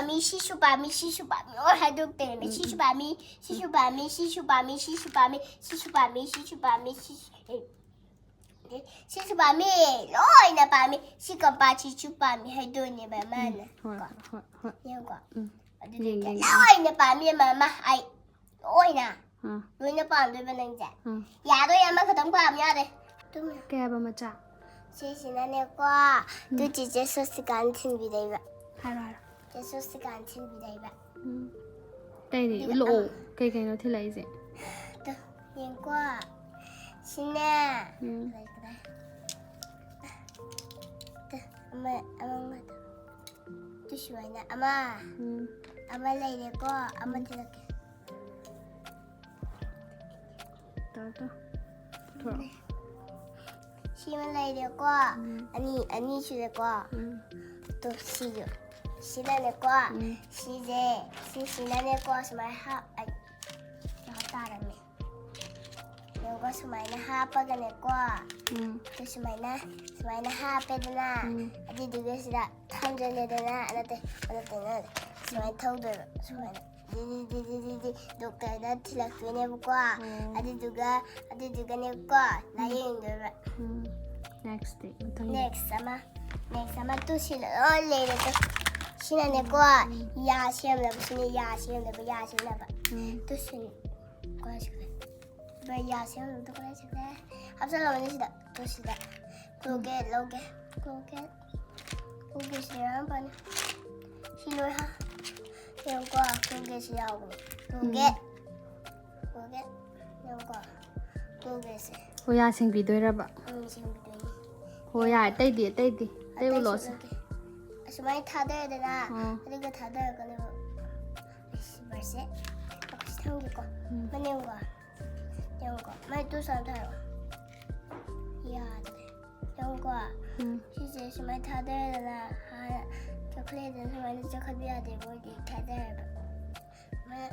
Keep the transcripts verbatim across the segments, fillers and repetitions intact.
ꯄꯥꯝꯃꯤ, ꯁꯤꯁꯨ ꯄꯥꯝꯃꯤ, ꯁꯤꯁꯨ ꯄꯥꯝꯃꯤ, ꯂꯣꯏ ꯍꯥꯏꯗꯣꯛꯇꯣꯏꯅꯦ꯫ ꯎꯝ, ꯁꯤꯁꯨ ꯎꯝ꯫ ꯄꯥꯝꯃꯤ, ꯁꯤꯁꯨ ꯄꯥꯝꯃꯤ, ꯁꯤꯁꯨ ꯄꯥꯝꯃꯤ, ꯁꯤꯁꯨ ꯄꯥꯝꯃꯤ, ꯁꯤꯁꯨ ꯄꯥꯝꯃꯤ, ꯁꯤꯁꯨ, ꯑꯦ, ꯁꯤꯁꯨ ꯄꯥꯝꯃꯤ, ꯂꯣꯏꯅ ꯄꯥꯝꯃꯤ꯫ ꯁꯤ ꯀꯝꯄꯥꯁꯁꯤꯁꯨ ꯄꯥꯝꯃꯤ ꯍꯥꯏꯗꯣꯏꯅꯦꯕ ꯃꯥꯅ꯫ ꯎꯝ, ꯍꯣꯏ, ꯀꯣ꯫ ꯍꯣꯏ, ꯍꯣꯏ꯫ ꯌꯦꯡꯉꯨꯀꯣ꯫ ꯎꯝ꯫ ꯑꯗꯨꯗꯤ ꯌꯦꯡ, ꯌꯦꯡ, ꯌꯦꯡ꯫ ꯂꯣꯏꯅ ꯄꯥꯝꯃꯤ ꯃꯃꯥ, ꯑꯩ ꯂꯣꯏꯅ꯫ ꯑꯥ꯫ ꯂꯣꯏꯅ ꯄꯥꯝꯗꯣꯏꯕ ꯅꯪꯁꯦ? ꯑꯥ꯫ ꯌꯥꯔꯣꯏ, ꯑꯃꯈꯛꯇꯪ ꯄꯥꯝ ꯌꯥꯔꯦ꯫ ꯇꯨꯝꯃꯦ꯫ ꯀꯩ ꯍꯥꯏꯕ ꯃꯆꯥ? ꯁꯤꯁꯤꯅꯅꯦꯀꯣ, ꯎꯝ꯫ ꯑꯗꯨ ꯆꯤꯆꯦ ꯁ꯭ꯋꯥꯁꯇꯤꯀꯥꯅ ꯊꯤꯟꯕꯤꯔꯛꯏꯕ꯫ ꯍꯥꯏꯔꯣ, ꯍꯥꯏꯔꯣ꯫ ꯆꯤꯆꯦ ꯁ꯭ꯋꯥꯁꯇꯤꯀꯥꯅ ꯊꯤꯟꯕꯤꯔꯛꯏꯕ꯫ ꯎꯝ꯫ ꯑꯇꯩꯗꯤ ꯑꯗꯨꯒ ꯎꯠꯂꯛꯑꯣ꯫ ꯑꯃ꯫ ꯀꯩ ꯀꯩꯅꯣ ꯊꯤꯜꯂꯛꯏꯁꯦ? ꯇꯨ, ꯌꯦꯡꯀꯣ꯫ ꯁꯤꯅꯦ꯫ ꯎꯝ꯫ ꯀꯗꯥꯏ, ꯀꯗꯥꯏ? ꯇꯨ, ꯑꯃ, ꯑꯃ, ꯑꯃ꯫ ꯇꯨ ꯁꯨꯃꯥꯏꯅ ꯑꯃ꯫ ꯎꯝ꯫ ꯑꯃ ꯂꯩꯔꯦꯀꯣ꯫ ꯑꯃ ꯎꯝ꯫ ꯊꯤꯜꯂꯛꯀꯦ꯫ ꯇꯧꯔꯣ, ꯇꯧꯔꯣ꯫ ꯄꯨꯊꯣꯔꯛꯑꯣ꯫ ꯁꯤꯃ ꯂꯩꯔꯦꯀꯣ꯫ ꯎꯝ꯫ ꯑꯅꯤ, ꯑꯅꯤ ꯁꯨꯔꯦꯀꯣ꯫ ꯎꯝ꯫ ꯇꯨ, ꯁꯤꯁꯨ꯫ ꯁꯤꯅꯅꯦꯀꯣ꯫ ꯎꯝ꯫ ꯁꯤꯁꯦ, ꯁꯤꯁꯤꯅꯅꯦꯀꯣ, ꯁꯨꯃꯥꯏꯅ ꯍꯥꯞ-, ꯑꯩ, ꯀꯩꯅꯣ ꯇꯥꯔꯝꯃꯦ꯫ ꯌꯦꯡꯉꯨꯀꯣ, ꯁꯨꯃꯥꯏꯅ ꯍꯥꯞꯄꯒꯅꯦꯀꯣ꯫ ꯎꯝ꯫ ꯑꯗꯨ ꯁꯨꯃꯥꯏꯅ, ꯁꯨꯃꯥꯏꯅ ꯍꯥꯞꯄꯦꯗꯅ꯫ ꯎꯝ꯫ ꯑꯗꯨꯗꯨꯒ ꯁꯤꯗ ꯊꯝꯖꯤꯜꯂꯦꯗꯅ, ꯅꯠꯇꯦ, ꯅꯠꯇꯦ, ꯅꯠꯇꯦ꯫ ꯁꯨꯃꯥꯏꯅ ꯊꯧꯗꯣꯏꯕ, ꯁꯨꯃꯥꯏꯅ꯫ ꯗꯤ, ꯗꯤ, ꯗꯤ, ꯗꯤ, ꯗꯤ, ꯗꯤ, ꯗꯣꯛꯇꯔꯗ ꯊꯤꯜꯂꯛꯇꯣꯏꯅꯦꯕꯀꯣ꯫ ꯎꯝ꯫ ꯑꯗꯨꯗꯨꯒ, ꯑꯗꯨꯗꯨꯒꯅꯦꯀꯣ, ꯂꯥꯏꯌꯦꯡꯗꯣꯏꯕ꯫ ꯎꯝ꯫ Next ꯇꯤ, ꯃꯊꯪꯗꯤ? Next ꯑꯃ, next ꯑꯃ ꯇꯨ ꯁꯤ ꯂꯣꯏ ꯂꯩꯔꯦ ꯇꯨ꯫ ꯁꯤꯅꯅꯦꯀꯣ, ꯎꯝ꯫ ꯌꯥ ꯁꯦꯝꯅꯕ, ꯁꯤꯅ ꯌꯥ ꯁꯦꯝꯅꯕ, ꯌꯥ ꯁꯦꯝꯅꯕ꯫ ꯎꯝ꯫ ꯇꯨ ꯁꯤ ꯀꯣꯟꯁꯤꯗ꯫ ꯕ꯭ꯔꯦꯛ ꯌꯥ ꯁꯦꯝꯅꯕꯗꯣ ꯀꯗꯥꯏ ꯆꯠꯈ꯭ꯔꯦ? ꯍꯥꯞꯆꯜꯂꯕꯅꯤ ꯁꯤꯗ꯫ ꯇꯨ ꯁꯤꯗ꯫ ꯎꯝ꯫ Colgate ꯂꯧꯒꯦ꯫ Colgate꯫ Colgate ꯁꯤ ꯌꯥꯝ ꯐꯅꯤ꯫ ꯁꯤ ꯂꯣꯏ ꯍꯥ-, ꯌꯦꯡꯉꯨꯀꯣ, Colgate ꯁꯤ ꯌꯥꯎꯕꯅꯤ꯫ Colgate꯫ ꯎꯝ꯫ Colgate꯫ ꯌꯦꯡꯉꯨꯀꯣ꯫ Colgate ꯁꯦ꯫ ꯍꯣ, ꯌꯥ ꯁꯦꯡꯕꯤꯗꯣꯏꯔꯕ? ꯎꯝ, ꯁꯦꯡꯕꯤꯗꯣꯏꯅꯤ꯫ ꯍꯣ, ꯌꯥꯔꯦ꯫ ꯑꯇꯩꯗꯤ, ꯑꯇꯩꯗꯤ? ꯑꯇꯩ ꯑꯇꯩ ꯎꯠꯂꯛꯑꯣꯁꯦ꯫ ꯎꯠꯂꯛꯀꯦ꯫ ꯑꯁꯨꯃꯥꯏꯅ ꯊꯥꯗꯔꯦꯗꯅ, ꯑꯥ꯫ ꯑꯗꯨꯒ ꯊꯥꯗꯔꯛꯀꯅꯦꯕ꯫ ꯑꯩ ꯁꯤ ꯕ꯭ꯔꯁꯁꯦ ꯑꯩꯈꯣꯏ ꯊꯝꯒꯦꯀꯣ꯫ ꯎꯝ꯫ ꯃꯅꯦꯝꯀꯣ꯫ ꯌꯦꯡꯉꯨꯀꯣ, ꯃꯥꯏ ꯇꯨ ꯁꯥꯡ ꯊꯥꯔꯛꯑꯣ꯫ ꯌꯥꯗ꯭ꯔꯦ꯫ ꯌꯦꯡꯉꯨꯀꯣ꯫ ꯎꯝ꯫ ꯁꯤꯁꯦ ꯁꯨꯃꯥꯏꯅ ꯊꯥꯗꯔꯦꯗꯅ, ꯍꯥꯟꯅ ꯆꯣꯀ꯭ꯂꯦꯠꯇ ꯁꯨꯃꯥꯏꯅ ꯆꯣꯈꯠꯄ ꯌꯥꯗꯦ, ꯃꯣꯏꯗꯤ ꯊꯥꯗꯔꯦꯕ꯫ ꯁꯨꯃꯥꯏꯅ,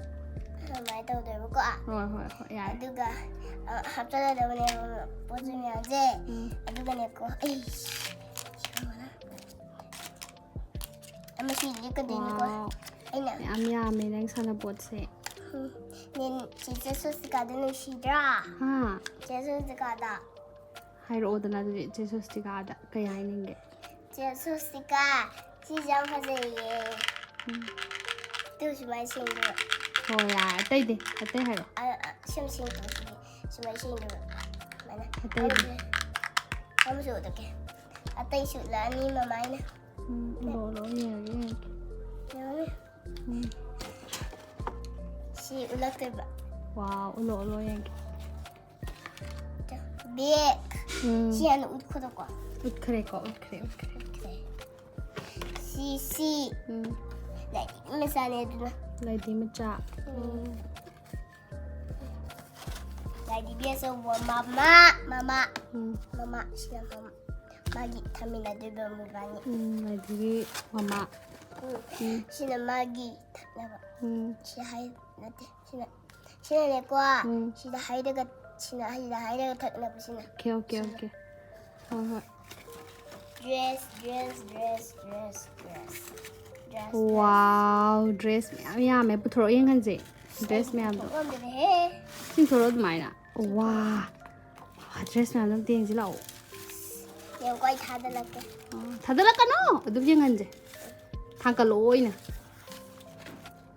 ꯁꯨꯃꯥꯏꯅ ꯇꯧꯗꯣꯏꯕꯀꯣ꯫ ꯍꯣꯏ, ꯍꯣꯏ, ꯍꯣꯏ, ꯌꯥꯔꯦ꯫ ꯑꯗꯨꯒ, ꯑ, ꯍꯥꯞꯆꯜꯂꯗꯕꯅꯦꯕ ꯄꯣꯠ ꯆꯩ ꯃꯌꯥꯝꯁꯦ꯫ ꯎꯝ꯫ ꯑꯗꯨꯒꯅꯦꯀꯣ, ꯑꯩ, ꯑꯃ ꯁꯤꯗꯤ ꯀꯩꯗꯩꯅꯣꯀꯣ? Wow. ꯑꯩꯅ ꯌꯥꯝ ꯌꯥꯝꯃꯦ ꯅꯪ ꯁꯥꯟꯅꯄꯣꯠꯁꯦ. ꯅꯦ, ꯆꯦꯆꯦ ꯁ꯭ꯋꯥꯁꯇꯤꯀꯥꯗꯣ ꯅꯨꯡꯁꯤꯗ꯭ꯔꯥ? ꯍꯥ? ꯆꯦꯆꯦ ꯁ꯭ꯋꯥꯁꯇꯤꯀꯥꯗꯣ. ꯍꯥꯏꯔꯛꯑꯣꯗꯅ ꯑꯗꯨꯗꯤ ꯆꯦ ꯁ꯭ꯋꯥꯁꯇꯤꯀꯥꯗ ꯀꯩ ꯍꯥꯏꯅꯤꯡꯒꯦ? ꯆꯦ ꯁ꯭ꯋꯥꯁꯇꯤꯀꯥ, ꯁꯤꯁꯦ ꯌꯥꯝ ꯐꯖꯩꯌꯦ. ꯇꯨ ꯁꯨꯃꯥꯏꯅ ꯁꯦꯝꯗꯣꯏꯕ. ꯍꯣꯏ, ꯌꯥꯔꯦ. ꯑꯇꯩꯗꯤ? ꯑꯇꯩ ꯍꯥꯏꯔꯣ. ꯑ, ꯑ, ꯁꯦꯝ ꯁꯦꯝꯗꯣꯏꯕ ꯁꯤꯗꯤ. ꯁꯨꯃꯥꯏꯅ ꯁꯦꯝꯗꯣꯏꯕ. ꯁꯨꯃꯥꯏꯅ. ꯑꯇꯩꯗꯤ? ꯑꯃꯁꯨ ꯎꯠꯂꯛꯀꯦ. ꯑꯇꯩꯁꯨ ꯎꯠꯂꯛꯑꯅꯤ ꯃꯃꯥꯏꯅ. ꯎꯝ, ꯎꯠꯂꯣ, ꯎꯠꯂꯣ, ꯌꯦꯡꯉꯒꯦ, ꯌꯦꯡꯉꯒꯦ. ꯌꯦꯡꯉꯨꯅꯦ. ꯎꯝ. ꯁꯤ ꯎꯠꯂꯛꯇꯣꯏꯕ. Wow, ꯎꯠꯂꯣ, ꯎꯠꯂꯣ, ꯌꯦꯡꯒꯦ. ꯕꯦꯛ. ꯎꯝ. ꯁꯤ ꯍꯥꯟꯅ ꯎꯠꯈꯣꯗꯀꯣ. ꯎꯠꯈ꯭ꯔꯦꯀꯣ, ꯎꯠꯈ꯭ꯔꯦ, ꯎꯠꯈ꯭ꯔꯦ. ꯁꯤ, ꯁꯤ. ꯎꯝ. ꯂꯥꯏꯔꯤꯛ ꯃꯆꯥꯅꯦ ꯑꯗꯨꯅ. ꯂꯥꯏꯗꯤ ꯃꯆꯥ. ꯎꯝ. ꯂꯥꯏꯔꯤꯛ ꯑꯆꯧꯕ ꯃꯃꯥ, ꯃꯃꯥ, ꯎꯝ. ꯃꯃꯥ. ꯁꯤꯅ ꯃꯃꯥ. ꯃꯥꯒꯤ ꯊꯝꯃꯤꯟꯅꯗꯣꯏꯕ ꯃꯣꯏꯕꯥꯅꯤ. ꯎꯝ, ꯂꯥꯏꯗꯤꯒꯤ ꯃꯃꯥ. ꯎꯝ. ꯎꯝ. ꯁꯤꯅ ꯃꯥꯒꯤ ꯊꯛꯅꯕ. ꯎꯝ. ꯁꯤ ꯍꯥꯏ, ꯅꯠꯇꯦ. ꯁꯤꯅ, ꯁꯤꯅꯅꯦꯀꯣ. ꯎꯝ. ꯁꯤꯗ ꯍꯩꯔꯒ, ꯁꯤꯅ, ꯁꯤꯗ ꯍꯩꯔꯒ ꯊꯛꯅꯕꯁꯤꯅ. Okay, okay, okay. ꯍꯣꯏ, ꯍꯣꯏ. Dress, dress, dress, dress, dress. Dress, Wow, dress ꯃꯌꯥꯝ ꯌꯥꯝꯃꯦ. ꯄꯨꯊꯣꯔꯛꯑꯣ ꯌꯦꯡꯍꯟꯁꯦ. Dress ꯃꯌꯥꯝꯗꯣ. ꯊꯣꯛꯂꯝꯗ꯭ꯔꯦꯍꯦ. ꯁꯤꯡꯊꯣꯔꯛꯑꯣ ꯑꯗꯨꯃꯥꯏꯅ. ꯋꯥ. ꯋꯥ, dress ꯃꯌꯥꯝꯗꯣ ꯑꯝꯇ ꯌꯦꯡꯁꯤ ꯂꯥꯛꯑꯣ. ꯌꯦꯡꯉꯨꯀꯣ, ꯑꯩ ꯊꯥꯗꯠꯂꯛꯀꯦ. ꯑꯣ, ꯊꯥꯗꯠꯂꯛꯀꯅꯣ! ꯑꯗꯨꯝ ꯌꯦꯡꯍꯟꯁꯦ. ꯊꯥꯡꯀꯠꯂꯛꯑꯣ ꯑꯣꯏꯅ.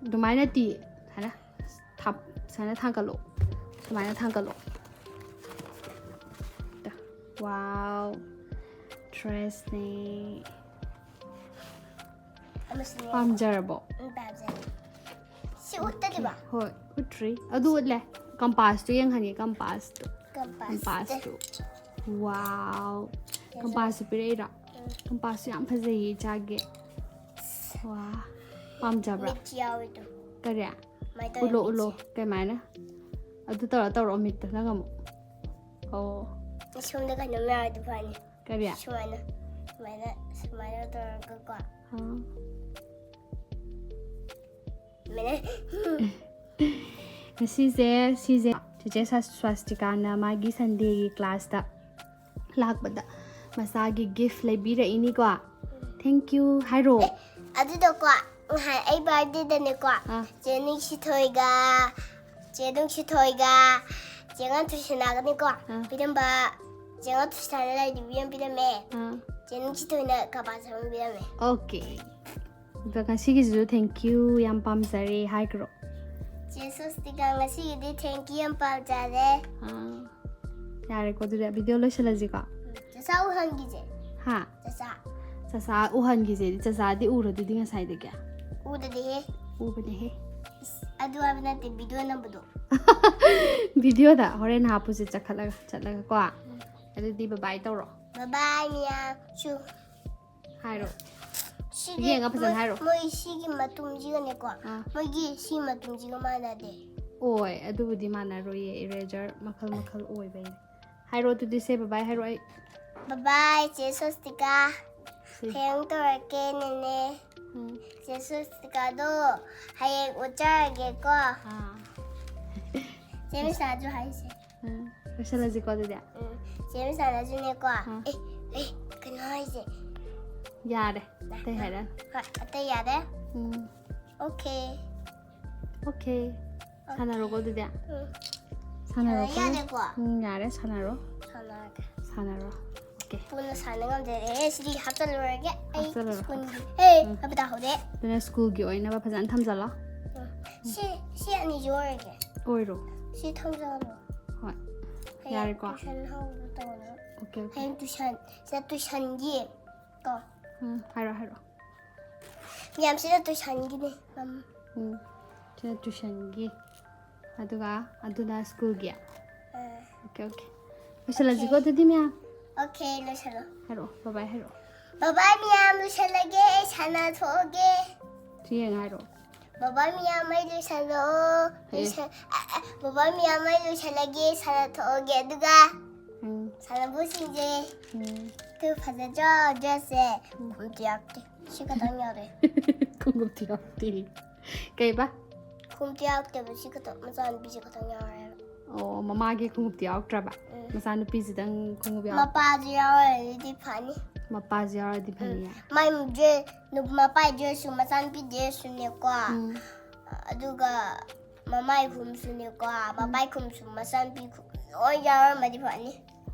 ꯑꯗꯨꯃꯥꯏꯅ ꯇꯤ. ꯁꯨꯃꯥꯏꯅ ꯊꯥ-, ꯁꯨꯃꯥꯏꯅ ꯊꯥꯡꯀꯠꯂꯛꯑꯣ. ꯁꯨꯃꯥꯏꯅ ꯊꯥꯡꯀꯠꯂꯛꯑꯣ. Wow. Dressꯅꯦ. ꯑꯃꯁꯨꯅꯦ. ꯄꯥꯝꯖꯔꯕꯣ? ꯎꯝ, ꯄꯥꯝꯖꯩ. ꯁꯤ ꯎꯠꯇꯗꯤꯕ? ꯍꯣꯏ, ꯎꯠꯇ꯭ꯔꯤ. ꯑꯗꯨ ꯎꯠꯂꯦ. Compassꯇꯨ ꯌꯦꯡꯍꯟꯒꯦ, compassꯇꯨ. Compass. Compassꯇꯨ. Wow. Compassꯁꯨ ꯄꯤꯔꯛꯏꯔꯣ? Compassꯁꯨ ꯌꯥꯝ ꯐꯖꯩꯌꯦ ꯏꯆꯥꯒꯤ. ꯋꯥ. ꯄꯥꯝꯖꯕ꯭ꯔꯥ? ꯃꯤꯠꯁꯨ ꯌꯥꯎꯋꯤꯗꯣ. ꯀꯔꯤ? ꯀꯃꯥꯏꯅ ꯇꯧꯋꯤ ꯎꯠꯂꯣ, ꯃꯤꯠꯁꯦ? ꯎꯠꯂꯣ. ꯀꯃꯥꯏꯅ? ꯑꯗꯨ ꯇꯧꯔ, ꯇꯧꯔꯛꯑꯣ ꯃꯤꯠꯇ ꯅꯪ ꯑꯃꯨꯛ. ꯑꯣ. ꯁꯣꯝꯗ ꯀꯩꯅꯣꯝ ꯌꯥꯎꯔꯗꯤ ꯐꯅꯤ. ꯀꯔꯤ? ꯁꯨꯃꯥꯏꯅ, ꯁꯨꯃꯥꯏꯅ, ꯁꯨꯃꯥꯏꯅ ꯇꯧꯔꯒꯀꯣ. ꯑꯥ. ꯁꯨꯃꯥꯏꯅ. ꯉꯁꯤꯁꯦ, ꯁꯤꯁꯦ ꯆꯦꯆꯦ ꯁ꯭ꯋꯥꯁ-, ꯁ꯭ꯋꯥꯁꯇꯤꯀꯥꯅ ꯃꯥꯒꯤ Sundayꯒꯤ classꯇ ꯂꯥꯛꯄꯗ ꯃꯆꯥꯒꯤ gift ꯂꯩꯕꯤꯔꯛꯏꯅꯤꯀꯣ. Thank you ꯍꯥꯏꯔꯣ. ꯑꯗꯨꯗꯀꯣ, ꯉꯍꯥꯟ ꯑꯩ ꯕꯥꯔꯗꯦꯗꯅꯦꯀꯣ, ꯑꯥ꯫ ꯆꯦ ꯅꯨꯡꯁꯤꯊꯣꯏꯒ, ꯆꯦ ꯅꯨꯡꯁꯤꯊꯣꯏꯒ ꯆꯦ ꯉꯥꯟꯊꯣꯏꯁꯅꯥꯒꯅꯦꯀꯣ, ꯑꯥ꯫ ꯄꯤꯔꯝꯕ, ꯆꯦ ꯉꯥꯟꯊꯣꯏꯁꯅꯥꯅ ꯂꯥꯏꯔꯤꯛ ꯑꯃ ꯄꯤꯔꯝꯃꯦ꯫ ꯑꯥ꯫ ꯆꯦ ꯅꯨꯡꯁꯤꯊꯣꯏꯅ ꯀꯕꯥ ꯆꯪꯕ ꯄꯤꯔꯝꯃꯦ꯫ ꯑꯣꯀꯦ꯫ ꯑꯗꯣ ꯉꯁꯤꯒꯤꯁꯤꯁꯨ "Thank you, ꯌꯥꯝ ꯄꯥꯝꯖꯔꯦ" ꯍꯥꯏꯈ꯭ꯔꯣ꯫ ꯆꯦ ꯁ꯭ꯋꯥꯁꯇꯤꯀꯥ, ꯉꯁꯤꯒꯤꯗꯤ "Thank you, ꯌꯥꯝ ꯄꯥꯝꯖꯔꯦ"꯫ ꯑꯥ꯫ ꯌꯥꯔꯦꯀꯣ, ꯑꯗꯨꯗꯤ ꯚꯤꯗꯤꯑꯣ ꯂꯣꯏꯁꯤꯜꯂꯁꯤꯀꯣ꯫ ꯎꯝ, ꯆꯆꯥ ꯎꯍꯟꯈꯤꯁꯦ꯫ ꯍꯥ? ꯆꯆꯥ꯫ ꯆꯆꯥ ꯎꯍꯟꯈꯤꯁꯦꯗꯤ, ꯆꯆꯥꯗꯤ ꯎꯔꯗꯨꯗꯤ ꯉꯁꯥꯏꯗꯒꯤ? ꯎꯗꯗꯤꯍꯦ꯫ ꯎꯕꯅꯦꯍꯦ꯫ ꯏꯁ, ꯑꯗꯨ ꯍꯥꯏꯕ ꯅꯠꯇꯦ, ꯚꯤꯗꯤꯑꯣ ꯅꯝꯕꯗꯣ꯫ ꯚꯤꯗꯤꯑꯣꯗ ꯍꯣꯔꯦꯟ ꯍꯥꯞꯄꯨꯁꯦ, ꯆꯠꯈꯠꯂꯒ, ꯆꯠꯂꯒ ꯀꯣ꯫ ꯎꯝ꯫ ꯑꯗꯨꯗꯤ ꯕꯕꯥꯏ ꯇꯧꯔꯣ꯫ ꯕꯕꯥꯏ ꯃꯌꯥꯝ ꯁꯨ꯫ ꯍꯥꯏꯔꯣ꯫ ꯁꯤꯒꯤ ꯌꯦꯡꯉ ꯐꯖꯅ ꯃꯣꯏ-, ꯍꯥꯏꯔꯣ꯫ ꯃꯣꯏ ꯁꯤꯒꯤ ꯃꯇꯨꯝꯁꯤꯒꯅꯦꯀꯣ, ꯑꯥ꯫ ꯃꯣꯏꯒꯤ ꯁꯤ ꯃꯇꯨꯝꯁꯤꯒ ꯃꯥꯟꯅꯗꯦ꯫ ꯑꯣꯏ, ꯑꯗꯨꯕꯨꯗꯤ ꯃꯥꯟꯅꯔꯣꯏꯌꯦ, ꯏꯔꯦꯖꯔ ꯃꯈꯜ ꯃꯈꯜ ꯑꯣꯏꯕꯩꯅꯦ꯫ ꯍꯥꯏꯔꯣ ꯑꯗꯨꯗꯤ, ꯁꯦ ꯕꯕꯥꯏ ꯍꯥꯏꯔꯣ ꯑꯩ꯫ ꯕꯕꯥꯏ, ꯆꯦ ꯁ꯭ꯋꯥꯁꯇꯤꯀꯥ꯫ ꯁꯤ꯫ ꯍꯌꯦꯡ ꯇꯧꯔꯛꯀꯦ, ꯅꯦꯅꯦ꯫ ꯎꯝ꯫ ꯆꯦ ꯁ꯭ꯋꯥꯁꯇꯤꯀꯥꯗꯣ ꯍꯌꯦꯡ ꯎꯠꯆꯔꯒꯦꯀꯣ꯫ ꯑꯥ꯫ ꯆꯦ ꯃꯤꯁꯥꯁꯨ ꯍꯥꯏꯁꯦ꯫ ꯎꯝ, ꯂꯣꯏꯁꯜꯂꯁꯤꯀꯣ ꯑꯗꯨꯗꯤ? ꯎꯝ, ꯆꯦ ꯃꯤꯁꯥꯅꯁꯨꯅꯦꯀꯣ꯫ ꯑꯥ꯫ ꯑꯦ, ꯑꯦ, ꯀꯩꯅꯣ ꯍꯥꯏꯁꯦ? ꯌꯥꯔꯦ, ꯑꯇꯩ ꯍꯥꯏꯔꯛꯑꯅꯨ꯫ ꯍꯣꯏ, ꯑꯇꯩ ꯌꯥꯔꯦ? ꯎꯝ꯫ ꯑꯣꯀꯦ꯫ ꯑꯣꯀꯦ꯫ ꯑꯣꯀꯦ꯫ ꯁꯥꯟꯅꯔꯣꯀꯣ ꯑꯗꯨꯗꯤ? ꯎꯝ꯫ ꯁꯥꯟꯅꯔꯣꯀꯣ? ꯌꯥꯔꯦꯀꯣ? ꯎꯝ, ꯌꯥꯔꯦ, ꯁꯥꯟꯅꯔꯣ꯫ ꯁꯥꯟꯅꯔꯒꯦ꯫ ꯁꯥꯟꯅꯔꯣ꯫ ꯑꯣꯀꯦ꯫ ꯄꯨꯟꯅ ꯁꯥꯟꯅ ꯉꯝꯗꯦ꯫ ꯑꯦ, ꯁꯤꯗꯤ ꯍꯥꯞꯆꯜꯂꯨꯔꯒꯦ꯫ ꯑꯩ ꯍꯥꯞꯆꯜꯂꯨꯔꯣ꯫ ꯁ꯭ꯀꯨꯜꯒꯤ꯫ ꯑꯦ, ꯎꯝ꯫ ꯍꯥꯏꯕ ꯇꯥꯍꯧꯗꯦ꯫ ꯑꯗꯨꯅ ꯁ꯭ꯀꯨꯜꯒꯤ ꯑꯣꯏꯅꯕ ꯐꯖꯅ ꯊꯝꯖꯜꯂꯣ꯫ ꯎꯝ꯫ ꯁꯤ, ꯁꯤ ꯑꯅꯤꯁꯤ ꯑꯣꯏꯔꯒꯦ꯫ ꯑꯣꯏꯔꯣ꯫ ꯁꯤ ꯊꯝꯖꯜꯂꯣ꯫ ꯍꯣꯏ꯫ ꯍꯌꯦꯡ ꯌꯥꯔꯦꯀꯣ? ꯇꯨꯏꯁꯟ ꯍꯧꯕ ꯇꯧꯅꯕ꯫ Okay, okay. ꯍꯌꯦꯡ ꯇꯨꯏꯁꯟ, ꯁꯤꯗ ꯇꯨꯏꯁꯟꯒꯤ ꯀꯣ꯫ ꯎꯝ, ꯍꯥꯏꯔꯣ, ꯍꯥꯏꯔꯣ꯫ ꯃꯌꯥꯝꯁꯤꯅ ꯇꯨꯏꯁꯟꯒꯤꯅꯦ, ꯃꯝ꯫ ꯎꯝ, ꯁꯤꯅ ꯇꯨꯏꯁꯟꯒꯤ꯫ ꯑꯗꯨꯒ ꯑꯗꯨꯅ ꯁ꯭ꯀꯨꯜꯒꯤ꯫ ꯑꯥ꯫ Okay, okay. ꯂꯣꯏꯁꯜꯂꯁꯤꯀꯣ ꯑꯣꯀꯦ꯫ ꯑꯗꯨꯗꯤ ꯃꯌꯥꯝ꯫ ꯑꯣꯀꯦ, ꯂꯣꯏꯁꯜꯂꯣ꯫ ꯍꯥꯏꯔꯛꯑꯣ, ꯕꯕꯥꯏ ꯍꯥꯏꯔꯛꯑꯣ꯫ ꯕꯕꯥꯏ ꯃꯌꯥꯝ, ꯂꯣꯏꯁꯜꯂꯒꯦ, ꯑꯩ ꯁꯥꯟꯅꯊꯣꯛꯑꯒꯦ꯫ ꯁꯤ ꯌꯦꯡꯉ ꯍꯥꯏꯔꯛꯑꯣ꯫ ꯕꯕꯥꯏ ꯃꯌꯥꯝ, ꯑꯩ ꯂꯣꯏꯁꯜꯂꯛꯑꯣ꯫ ꯑꯦ꯫ ꯂꯣꯏꯁꯜ-, ꯑ, ꯑ, ꯕꯕꯥꯏ ꯃꯌꯥꯝ, ꯑꯩ ꯂꯣꯏꯁꯜꯂꯒꯦ, ꯁꯥꯟꯅꯊꯣꯛꯑꯒꯦ, ꯑꯗꯨꯒ ꯎꯝ꯫ ꯁꯥꯟꯅꯕꯁꯤꯡꯁꯦ꯫ ꯎꯝ꯫ ꯑꯗꯨ ꯐꯖꯗ꯭ꯔꯣ ꯗ꯭ꯔꯦꯁꯁꯦ? ꯎꯝ꯫ ꯈꯣꯡꯎꯞꯇꯤ ꯌꯥꯎꯔꯛꯇꯦ꯫ ꯁꯤ ꯈꯛꯇꯪ ꯌꯥꯎꯔꯦ꯫ ꯈꯣꯡꯎꯞꯇꯤ ꯌꯥꯎꯔꯛꯇꯦ꯫ ꯀꯩꯕ? ꯈꯣꯡꯎꯞꯇꯤ ꯌꯥꯎꯔꯛꯇꯦꯕ, ꯁꯤ ꯈꯛꯇꯪ, ꯃꯆꯥꯅꯨꯄꯤꯁꯦ ꯈꯛꯇꯪ ꯌꯥꯎꯔꯦꯕ꯫ ꯑꯣ, ꯃꯃꯥꯒꯤ ꯈꯣꯡꯎꯞꯇꯤ ꯌꯥꯎꯔꯛꯇ꯭ꯔꯕ? ꯎꯝ꯫ ꯃꯆꯥꯅꯨꯄꯤꯁꯤꯗꯪ ꯈꯣꯡꯎꯞ ꯌꯥꯎꯔꯛꯄ? ꯃꯄꯥꯁꯨ ꯌꯥꯎꯔꯗꯤ ꯐꯅꯤ꯫ ꯃꯄꯥꯁꯨ ꯌꯥꯎꯔꯗꯤ ꯐꯅꯤꯌꯦ꯫ ꯃꯥꯏ ꯗ꯭ꯔꯦꯁ ꯃꯄꯥꯏ ꯗ꯭ꯔꯦꯁꯁꯨ ꯃꯆꯥꯅꯨꯄꯤ ꯗ꯭ꯔꯦꯁꯁꯨꯅꯦꯀꯣ꯫ ꯎꯝ. ꯑꯗꯨꯒ ꯃꯃꯥꯏ ꯈꯨꯝꯁꯨꯅꯦꯀꯣ, ꯃꯄꯥꯏ ꯈꯨꯝꯁꯨ ꯃꯆꯥꯅꯨꯄꯤ ꯈꯨꯝ ꯂꯣꯏ ꯌꯥꯎꯔꯝꯃꯗꯤ ꯐꯅꯤ꯫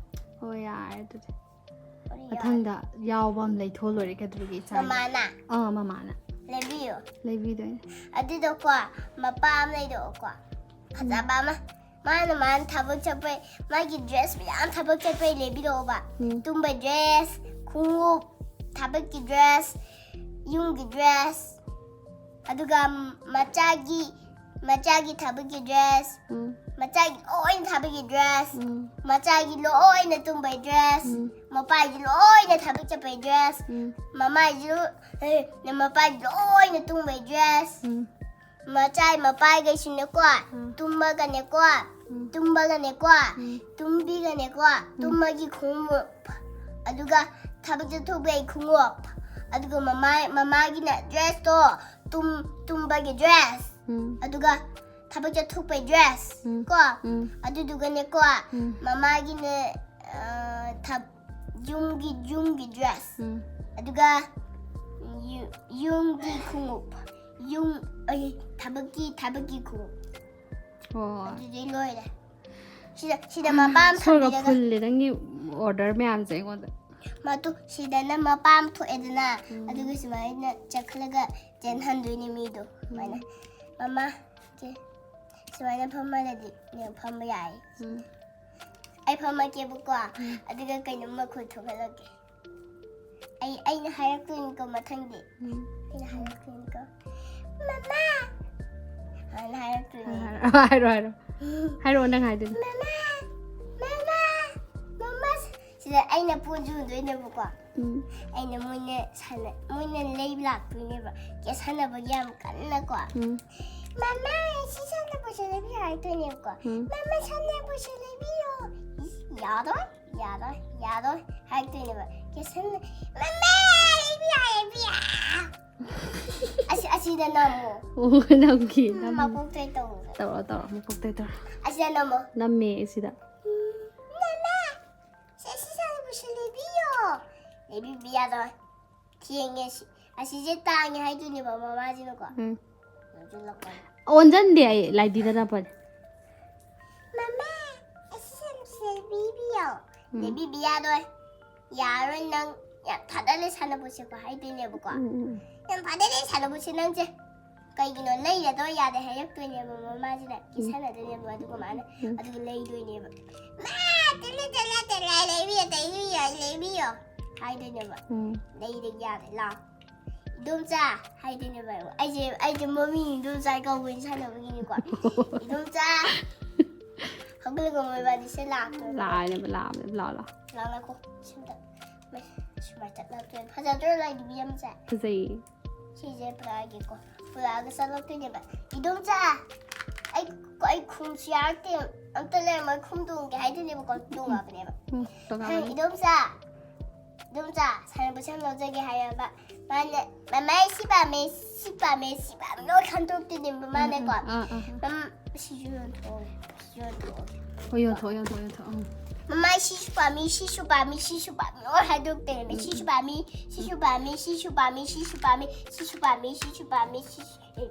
ꯍꯣꯏ, ꯌꯥꯔꯦ ꯑꯗꯨꯗꯤ꯫ ꯃꯊꯪꯗ ꯌꯥꯎꯕ ꯑꯃ ꯂꯩꯊꯣꯛꯑ ꯂꯣꯏꯔꯦ ꯀꯩꯗꯧꯔꯒꯦ ꯏꯆꯥꯒꯤ? ꯃꯃꯥꯅ ꯑꯥ, ꯃꯃꯥꯅ ꯂꯩꯕꯤꯌꯣ꯫ ꯂꯩꯕꯤꯗꯣꯏꯅꯦ꯫ ꯑꯗꯨꯗꯀꯣ ꯃꯄꯥ ꯑꯃ ꯂꯩꯔꯛꯑꯣꯀꯣ, ꯐꯖꯕ ꯑꯃ꯫ ꯃꯥꯅ ꯃꯥꯅ ꯊꯕꯛ ꯆꯠꯄꯩ ꯃꯥꯒꯤ ꯗ꯭ꯔꯦꯁ ꯃꯌꯥꯝ ꯊꯕꯛ ꯆꯠꯄꯩ ꯂꯩꯕꯤꯔꯛꯑꯣꯕ꯫ ꯎꯝ. ꯇꯨꯝꯕꯩ ꯗ꯭ꯔꯦꯁ, ꯈꯣꯡꯎꯞ, ꯊꯕꯛꯀꯤ ꯗ꯭ꯔꯦꯁ, ꯌꯨꯝꯒꯤ ꯗ꯭ꯔꯦꯁ, ꯑꯗꯨꯒ ꯃꯆꯥꯒꯤ ꯃꯆꯥꯒꯤ ꯊꯕꯛꯀꯤ ꯗ꯭ꯔꯦꯁ, ꯎꯝ. ꯃꯆꯥꯒꯤ ꯂꯣꯏꯅ ꯊꯕꯛꯀꯤ ꯗ꯭ꯔꯦꯁ, ꯎꯝ. ꯃꯆꯥꯒꯤ ꯂꯣꯏꯅ ꯇꯨꯝꯕꯩ ꯗ꯭ꯔꯦꯁ, ꯎꯝ. ꯃꯄꯥꯒꯤ ꯂꯣꯏꯅ ꯊꯕꯛ ꯆꯠꯄꯩ ꯗ꯭ꯔꯦꯁ, ꯎꯝ. ꯃꯃꯥꯒꯤ ꯂꯣ- ꯑꯦ, ꯃꯄꯥꯒꯤ ꯂꯣꯏꯅ ꯇꯨꯝꯕꯩ ꯗ꯭ꯔꯦꯁ, ꯎꯝ. ꯃꯆꯥꯏ ꯃꯄꯥꯏꯈꯩꯁꯤꯅꯦꯀꯣ, ꯎꯝ. ꯇꯨꯝꯃꯒꯅꯦꯀꯣ, ꯎꯝ. ꯇꯨꯝꯕꯒꯅꯦꯀꯣ, ꯎꯝ. ꯇꯨꯝꯕꯤꯒꯅꯦꯀꯣ, ꯇꯨꯝꯃꯒꯤ ꯈꯣꯡꯎꯞ, ꯑꯗꯨꯒ ꯊꯕꯛ ꯆꯠꯊꯣꯛꯄꯒꯤ ꯈꯣꯡꯎꯞ, ꯑꯗꯨꯒ ꯃꯃꯥ ꯃꯃꯥꯒꯤꯅ ꯗ꯭ꯔꯦꯁꯇꯣ, ꯇꯨꯝ ꯇꯨꯝꯕꯒꯤ ꯗ꯭ꯔꯦꯁ, ꯎꯝ. ꯑꯗꯨꯒ ꯊꯕꯛ ꯆꯠꯊꯣꯛꯄꯒꯤ ꯗ꯭ꯔꯦꯁ ꯎꯝ. ꯀꯣ, ꯎꯝ. ꯑꯗꯨꯗꯨꯒꯅꯦꯀꯣ, ꯎꯝ. ꯃꯃꯥꯒꯤꯅ ꯑ, ꯊꯕ- ꯌꯨꯝꯒꯤ ꯌꯨꯝꯒꯤ ꯗ꯭ꯔꯦꯁ, ꯎꯝ. ꯑꯗꯨꯒ ꯌꯨ- ꯌꯨꯝꯒꯤ ꯈꯣꯡꯎꯞ, ꯌꯨꯝ ꯑꯩ ꯊꯕꯛꯀꯤ ꯊꯕꯛꯀꯤ ꯈꯣꯡꯎꯞ, ꯍꯣꯏ. ꯑꯗꯨꯗꯤ ꯂꯣꯏꯔꯦ꯫ ꯁꯤꯗ ꯁꯤꯗ ꯃꯄꯥ ꯑꯃ ꯁꯣꯔꯒ ꯊꯝꯕꯤꯔꯒ ꯐꯨꯜꯂꯦ ꯅꯪꯒꯤ ꯑꯣꯔꯗꯔ ꯃꯌꯥꯝꯁꯦ ꯑꯩꯉꯣꯟꯗ. ꯃꯇꯨ ꯁꯤꯗꯅ ꯃꯄꯥ ꯑꯃ ꯊꯣꯛꯑꯦꯗꯅ, ꯑꯗꯨꯒ ꯁꯨꯃꯥꯏꯅ ꯆꯠꯈꯠꯂꯒ ꯆꯦꯟꯍꯟꯗꯣꯏꯅꯦ ꯃꯤꯗꯣ꯫ ꯁꯨꯃꯥꯏꯅ, "ꯃꯃꯥ, ꯁꯦ, ꯁꯨꯃꯥꯏꯅ ꯐꯝꯍꯜꯂꯗꯤ ꯅꯦ ꯐꯝꯕ ꯌꯥꯏ꯫ ꯎꯝ. ꯑꯩ ꯐꯝꯃꯛꯀꯦꯕꯀꯣ, ꯑꯗꯨꯒ ꯀꯩꯅꯣꯝ ꯃꯈꯣꯜ ꯊꯣꯛꯍꯜꯂꯛꯀꯦ꯫ ꯑꯩ ꯑꯩꯅ ꯍꯥꯏꯔꯛꯇꯣꯏꯅꯤꯀꯣ ꯃꯊꯪꯗꯤ꯫ ꯎꯝ. ꯑꯩꯅ ꯍꯥꯏꯔꯛꯇꯣꯏꯅꯤꯀꯣ, "ꯃꯃꯥ!" ꯑꯗꯨꯃꯥꯏꯅ ꯍꯥꯏꯔꯛꯇꯣꯏꯅꯦ꯫ ꯍꯥꯏꯔꯣ, ꯍꯥꯏꯔꯣ, ꯍꯥꯏꯔꯣ. ꯍꯥꯏꯔꯛꯑꯣ, ꯅꯪ ꯍꯥꯏꯗꯨꯅ. "ꯃꯃꯥ, ꯃꯃꯥ, ꯃꯃꯥ!" ꯁꯤꯗ ꯑꯩꯅ ꯄꯣꯠ ꯌꯣꯟꯗꯣꯏꯅꯦꯕꯀꯣ꯫ ꯎꯝ. ꯑꯩꯅ ꯃꯣꯏꯅ ꯁꯥꯟꯅ ꯃꯣꯏꯅ ꯂꯩꯕ ꯂꯥꯛꯇꯣꯏꯅꯦꯕ, ꯀꯦ ꯁꯥꯟꯅꯕꯒꯤ ꯌꯥꯝ ꯀꯟꯅꯀꯣ꯫ ꯎꯝ. "ꯃꯃꯥ, ꯁꯤ ꯁꯥꯟꯅꯄꯣꯠꯁꯦ ꯂꯩꯕꯤꯌꯨ" ꯍꯥꯏꯔꯛꯇꯣꯏꯅꯦꯕꯀꯣ꯫ ꯎꯝ. "ꯃꯃꯥ, ꯁꯥꯟꯅꯄꯣꯠꯁꯦ ꯂꯩꯕꯤꯌꯨ"꯫ "ꯌꯥꯔꯣꯏ, ꯌꯥꯔꯣꯏ, ꯌꯥꯔꯣꯏ" ꯍꯥꯏꯔꯛꯇꯣꯏꯅꯦꯕ꯫ ꯀꯦ ꯁꯥꯟꯅ "ꯃꯃꯥ, ꯂꯩꯕꯤꯌꯨ, ꯂꯩꯕꯤꯌꯨ"꯫ ꯑꯁꯤ ꯑꯁꯤꯗ ꯅꯝꯃꯣ꯫ ꯑꯣ, ꯅꯝꯈꯤ, ꯅꯝ. ꯃꯀꯣꯛꯇꯩ ꯇꯧꯔꯣ꯫ ꯇꯧꯔꯣ, ꯇꯧꯔꯣ, ꯃꯀꯣꯛꯇꯩ ꯇꯧꯔꯣ. ꯑꯁꯤꯗ ꯅꯝꯃꯣ꯫ ꯅꯝꯃꯦ ꯁꯤꯗ. "ꯃꯃꯥ, ꯁꯦ, ꯁꯤ ꯁꯥꯟꯅꯄꯣꯠꯁꯦ ꯂꯩꯕꯤꯌꯣ"꯫ ꯂꯩꯕꯤꯕ ꯌꯥꯔꯣꯏ꯫ ꯊꯦꯡꯉꯦ ꯁꯤ꯫ ꯑꯁꯤꯁꯦ ꯇꯥꯡꯉꯦ ꯍꯥꯏꯗꯣꯏꯅꯦꯕ ꯃꯃꯥꯁꯤꯅꯀꯣ꯫ ꯎꯝ꯫ ꯑꯗꯨ ꯂꯧꯕ꯫ ꯑꯣꯟꯁꯤꯟꯗꯦ ꯑꯩ ꯂꯥꯏꯗꯤꯗ ꯅꯞꯄꯅꯦ꯫ ꯃꯃꯥ, ꯑꯁꯤ ꯁꯦꯝꯁꯦ ꯂꯩꯕꯤꯕꯤꯌꯣ꯫ ꯎꯝ꯫ ꯂꯩꯕꯤꯕ ꯌꯥꯔꯣꯏ꯫ ꯌꯥꯔꯣꯏ ꯅꯪ꯫ ꯌꯥꯝ ꯊꯥꯗꯜꯂꯦ ꯁꯥꯟꯅꯄꯣꯠꯁꯦꯀꯣ ꯍꯥꯏꯗꯣꯏꯅꯦꯕꯀꯣ꯫ ꯎꯝ, ꯎꯝ, ꯎꯝ꯫ ꯌꯥꯝ ꯊꯥꯗꯜꯂꯦ ꯁꯥꯟꯅꯄꯣꯠꯁꯦ ꯅꯪꯁꯦ꯫ ꯀꯩꯒꯤꯅꯣ ꯂꯩꯔꯗꯣ ꯌꯥꯗꯦ ꯍꯥꯏꯔꯛꯇꯣꯏꯅꯦꯕ ꯃꯃꯥꯁꯤꯅ꯫ ꯀꯤꯁꯟꯅꯗꯣꯏꯅꯦꯕ ꯑꯗꯨꯒ ꯃꯥꯅ꯫ ꯎꯝ꯫ ꯑꯗꯨꯒ ꯂꯩꯗꯣꯏꯅꯦꯕ꯫ ꯃꯥ, ꯇꯜꯂꯦ, ꯇꯜꯂꯦ, ꯇꯜꯂꯦ, ꯂꯩꯕꯤꯌꯣ, ꯂꯩꯕꯤꯌꯣ, ꯂꯩꯕꯤꯌꯣ ꯍꯥꯏꯗꯣꯏꯅꯦꯕ꯫ ꯎꯝ꯫ ꯂꯩꯗ ꯌꯥꯗꯦ ꯂꯥꯎ꯫ ꯏꯗꯣꯝꯆꯥ ꯍꯥꯏꯗꯣꯏꯅꯦꯕ꯫ ꯑꯩꯁꯦ ꯑꯩꯁꯦ ꯃꯃꯤꯡ ꯏꯗꯣꯝꯆꯥ ꯀꯧꯕꯅꯤ ꯁꯥꯟꯅꯕꯒꯤꯅꯤꯀꯣ꯫ ꯏꯗꯣꯝꯆꯥ ꯍꯧꯒꯠꯂꯒ ꯃꯣꯏꯕꯥꯅꯤꯁꯦ ꯂꯥꯛꯇꯣꯏꯕ꯫ ꯂꯥꯛꯑꯦꯕ ꯂꯥꯛꯑꯦꯕ ꯂꯥꯛꯑꯣ ꯂꯥꯛꯑꯣ꯫ ꯂꯥꯛꯑꯣꯀꯣ꯫ ꯁꯨꯝꯇ ꯁꯨꯃꯥꯏꯅ ꯆꯠꯂꯛꯇꯣꯏꯅꯦ꯫ ꯐꯖꯗ꯭ꯔꯣ ꯂꯥꯏ ꯅꯨꯄꯤ ꯑꯃꯁꯦ? ꯐꯖꯩꯌꯦ꯫ ꯁꯤꯁꯦ ꯄꯨꯔꯛꯑꯒꯦꯀꯣ꯫ ꯄꯨꯔꯛꯑꯒ ꯆꯠꯂꯛꯇꯣꯏꯅꯦꯕ꯫ ꯏꯗꯣꯝꯆꯥ ꯑꯩ ꯑꯩ ꯈꯨꯝꯁꯨ ꯌꯥꯔꯛꯇꯦ꯫ ꯑꯝꯇ ꯂꯩꯔꯝꯃꯣꯏ ꯈꯨꯝ ꯇꯣꯡꯒꯦ ꯍꯥꯏꯗꯣꯏꯅꯦꯕꯀꯣ꯫ ꯇꯣꯡꯉꯕꯅꯦꯕ꯫ ꯎꯝ꯫ ꯍꯦ, ꯇꯣꯉꯥꯟꯅ꯫ ꯏꯗꯣꯝꯆꯥ꯫ ꯏꯗꯣꯝꯆꯥ ꯁꯥꯟꯅꯄꯣꯠꯁꯦ ꯌꯥꯝ ꯂꯧꯖꯒꯦ ꯍꯥꯏꯔꯕ꯫ ꯃꯥꯅ ꯃꯃꯥ ꯑꯩ ꯁꯤ ꯄꯥꯝꯃꯦ ꯁꯤ ꯄꯥꯝꯃꯦ ꯁꯤ ꯄꯥꯝꯃꯦ ꯂꯣꯏ ꯈꯟꯗꯣꯛꯇꯣꯏꯅꯦꯕ ꯃꯥꯅꯀꯣ꯫ ꯑꯥ, ꯑꯥ꯫ ꯃꯝ ꯁꯤꯁꯨ ꯌꯣꯟꯊꯣꯛꯑꯒꯦ꯫ ꯁꯤꯁꯨ ꯌꯣꯟꯊꯣꯛꯑꯒꯦ꯫ ꯍꯣꯏ ꯌꯣꯟꯊꯣꯛꯑꯣ ꯌꯣꯟꯊꯣꯛꯑꯣ ꯌꯣꯟꯊꯣꯛꯑꯣ꯫ ꯎꯝ꯫ ꯃꯃꯥ ꯁꯤꯁꯨ ꯄꯥꯝꯃꯤ ꯁꯤꯁꯨ ꯄꯥꯝꯃꯤ ꯁꯤꯁꯨ ꯄꯥꯝꯃꯤ ꯂꯣꯏ ꯍꯥꯏꯗꯣꯛꯇꯣꯏꯅꯦꯕ꯫ ꯁꯤꯁꯨ ꯄꯥꯝꯃꯤ ꯁꯤꯁꯨ ꯄꯥꯝꯃꯤ ꯁꯤꯁꯨ ꯄꯥꯝꯃꯤ ꯁꯤꯁꯨ ꯄꯥꯝꯃꯤ ꯁꯤꯁꯨ ꯄꯥꯝꯃꯤ ꯁꯤꯁꯨ ꯑꯦ,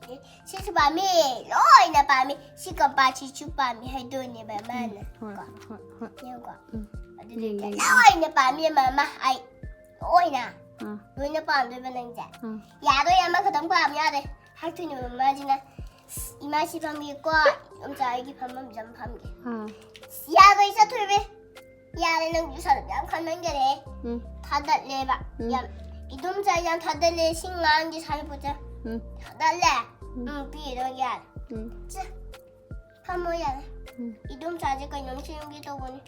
ꯑꯦ, ꯁꯤꯁꯨ ꯄꯥꯝꯃꯤ꯫ ꯂꯣꯏꯅ ꯄꯥꯝꯃꯤ꯫ ꯁꯤ ꯀꯝꯄꯥꯁꯁꯤꯁꯨ ꯄꯥꯝꯃꯤ ꯍꯥꯏꯗꯣꯏꯅꯦꯕ ꯃꯥꯅ꯫ ꯍꯣꯏ ꯀꯣ꯫ ꯍꯣꯏ ꯍꯣꯏ꯫ ꯌꯦꯡꯉꯨꯀꯣ꯫ ꯎꯝ꯫ ꯑꯗꯨꯗꯤ ꯌꯦꯡ, ꯌꯦꯡ, ꯌꯦꯡ꯫ ꯂꯣꯏꯅ ꯄꯥꯝꯃꯤ ꯃꯃꯥ ꯑꯩ꯫ ꯂꯣꯏꯅ꯫ ꯑꯥ꯫ ꯂꯣꯏꯅ ꯄꯥꯝꯗꯣꯏꯕ ꯅꯪꯁꯦ꯫ ꯑꯥ꯫ ꯌꯥꯔꯣꯏ ꯑꯃꯈꯛꯇꯪ ꯄꯥꯝꯃꯤ ꯌꯥꯔꯦ꯫ ꯍꯥꯏꯔꯛꯇꯣꯏꯅꯦꯕ ꯃꯃꯥꯁꯤꯅ꯫ "ꯏꯃꯥ ꯁꯤ ꯐꯝꯒꯦꯀꯣ꯫ ꯏꯗꯣꯝꯆꯥ ꯑꯩꯒꯤ ꯐꯝꯐꯝꯁꯦ ꯑꯃ ꯐꯝꯒꯦ"꯫ ꯑꯥ꯫ ꯌꯥꯔꯣꯏ ꯆꯠꯊꯣꯏꯕꯤ꯫ ꯌꯥꯔꯦ ꯅꯪ ꯁꯥꯟꯅꯕ ꯌꯥꯝ ꯈꯟꯃꯟꯈꯔꯦ꯫ ꯎꯝ꯫ ꯊꯥꯗꯠꯂꯦꯕ꯫ ꯎꯝ꯫ ꯌꯥꯝ ꯏꯗꯣꯝꯆꯥ ꯌꯥꯝ ꯊꯥꯗꯠꯂꯦ ꯁꯤ ꯉꯥꯡꯒꯤ ꯁꯥꯟꯅꯄꯣꯠꯁꯦ꯫ ꯎꯝ꯫ ꯊꯥꯗꯠꯂꯦ꯫ ꯎꯝ꯫ ꯎꯝ ꯄꯤꯔꯣ ꯌꯥꯔꯦ꯫ ꯎꯝ꯫ ꯆꯦ꯫ ꯐꯝꯃꯣ ꯌꯥꯔꯦ꯫ ꯎꯝ꯫ ꯏꯗꯣꯝꯆꯥꯁꯦ ꯀꯩꯅꯣꯝ ꯁꯦꯝꯒꯦ ꯇꯧꯕꯅꯤ꯫